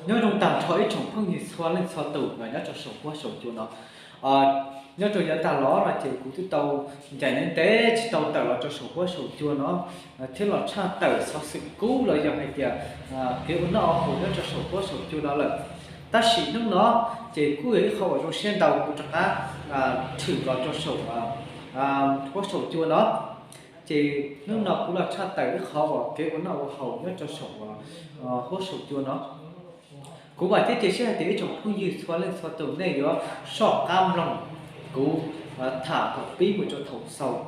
Nyob zoo tag nrho ib tsoom phooj ywg txhua leej txhua tus uas nyob rau saum huab saum cua no. Nyob rau yav tag los no ces kuv twb tau ncaim ntev ntev tsis tau tawm los rau saum huab saum cua no thiab los tshaj tawm xov xwm kub los yog hais tias kev ua noj ua haus nyob rau saum huab saum cua no lawm. Tab sis hnub no ces kuj yog ib qho uas zoo siab ntau kuv rov qab thwm los rau saum huab saum cua no. Ces hnub no kuv los tshaj tawm ib qho uas kev ua noj ua haus nyob rau saum huab saum cua no. Kuv vam thiab cia siab hais tias ib tsoom phooj ywg txhua leej txhua tus nej yuav soj qab mloog kuv tham kom pib mus rau thaum xaus.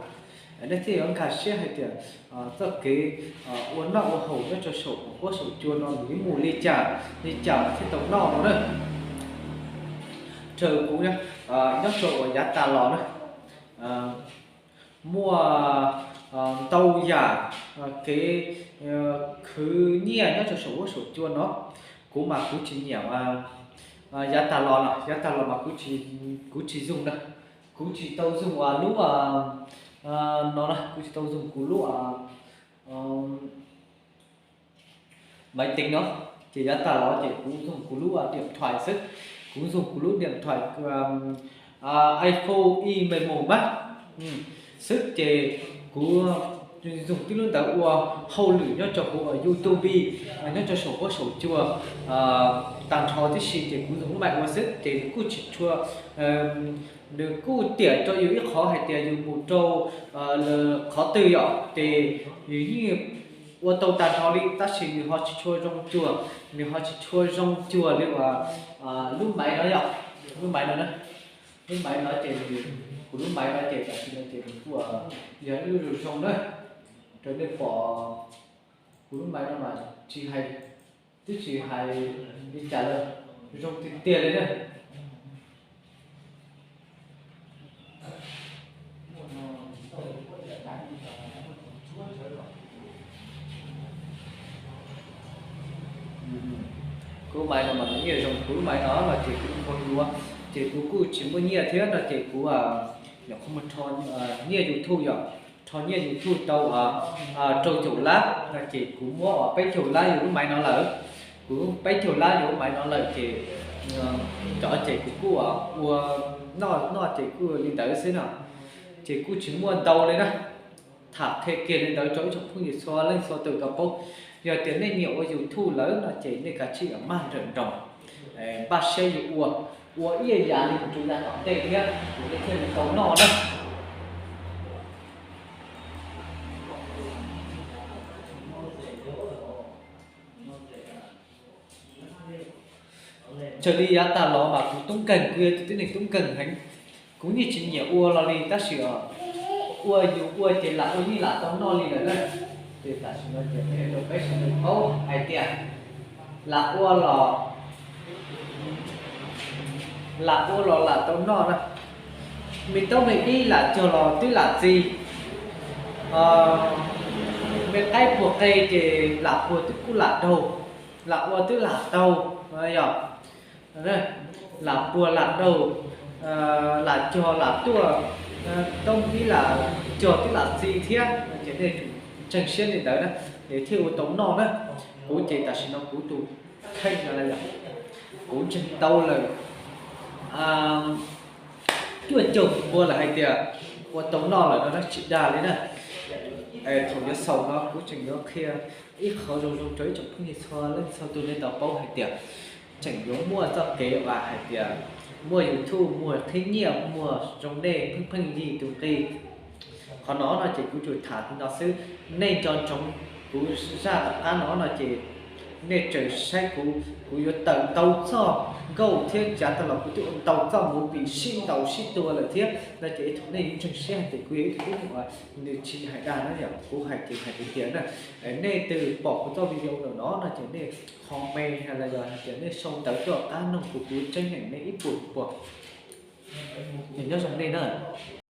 Nej thiaj yuav nkag siab hais tias txoj kev ua noj ua haus nyob rau saum huab saum cua no nws yuav mus li cas li cas mas thiaj tau noj no na. Raws kuv nyob rau uas yav tas los na, muaj ntau yam kev khwv nyiaj nyob rau saum huab saum cua no. Kuv mas kuv tsis nyiam, yav tas los no, yav tas los mas kuv tsis zoo na, kuv tsis tau zoo lub no na, kuv tsis tau zoo kuv lub maiv teev no. Ces yav tas los ces kuv zoo kuv lub diam thais xwb, kuv zoo kuv lub diam thais iPhone i me mus mas xwb ces kuv zoo tib lub ntawd ua hauj lwm nyob rau hauv YouTube, nyob rau saum huab saum cua tag nrho tib si ces kuv zoo lub maiv ua xwb ces nws kuj tsis tshua, nws kuj tiam rau yus ib qhov hais tias yus mus rau qhov twg yom ces yus yeej ua tau tag nrho li tab sis nws ho tsis tshua zoo cuag, nws ho tsis tshua zoo cuag li uas lub maiv no yom, lub maiv no na, lub maiv no ces nws, kuv lub maiv no ces tam sim no ces nws kuj yog ib lub zoo zoo na, raws nej pom kuv lub maiv no mas tsis hais, twb tsis hais li cas lawm, zoo tiag tiag li na. Kuv lub maiv no mas nws nyiaj zoo, kuv lub maiv no no ces kuv ua yuav, ces kuv kuj tsis muaj nyiaj thiab no ces kuv nyuam qhuav mus rho nyiaj YouTube yom, rho nyiaj YouTube tau rau caum lab no ces kuv muab peb caug lab yus lub maiv no lawm. Kuv peb caug lab yus lub maiv no lawm ces cov ces kuv kuj ua noj noj ces kuj li ntawd xwb no, ces kuj tsis muaj ntau li na. Tham qhia kiag li ntawd rau ib tsoom phooj ywg txhua leej txhua tus tau paub. Yog tias nej nyiam ua YouTube lawm no ces nej kav tsij mam nrawm nroos npaj siab yus ua, ua ib yam li mus rau yav tom ntej thiab kuv thiaj li tau noj na. Raws li yav tas los mas kuv tub nkeeg, kuv yog tus tib neeg tub nkeeg heev, kuv yeej tsis nyiam ua los li tab sis ua yus ua ces lam ua yeej lam tau noj li lawm na. Ces tam sim no ces qhia rau peb sawv daws paub hais tias lam ua los, lam ua los lam tau noj na. Me tub me ib lam cog los twb lam txi, me qaib puag qe ces lam puag twb kuj lam daug, lam ua twb lam taug, yog lam puag lam daug, lam cog lam tuaj, tub me ib lam cog twb lam txi thiab no ces nej ntseeg siab li ntawd na, es thiaj ua tau noj na. Kuv ces tam sim no kuv tus kheej no yog kuv ntseeg tau lawm cuaj caug npua lawm hais tias ua tau noj lawm no na, tsis dag li na. Thaum yuav xaus no kuv tseem yuav qhia ib qho zoo zoo rau ib tsoom phooj ywg txhua leej txhua tus nej tau paub hais tias tseem yuav muaj txoj kev uas hais tias muaj YouTube, muaj qhib nyiaj, muaj zoo dej pheej pheej yig tus nqi. Qhov no no ces kuv tsuas tham li no xwb. Nej nco ntsoov kuv zaj tom qab no no ces nej tseem saib kuv, kuv yuav tawm ntau txoj nkauj thiab cav tas los kuv twb ua ntau txoj movie sib ntaus sib tua lawm thiab no ces thaum nej yuav ntseeg siab hais tias kuv yog ib tug tib neeg uas nws tsis hais dag na, yog kuv hais ces hais tiag tiag na. Nej twg pom kuv txoj video ntawm no no ces nej comment los yog hais tias nej sau ntawv tuaj qab noog kuv, kuv tseeb heev nej ib puas puas. Nyob zoo nej na.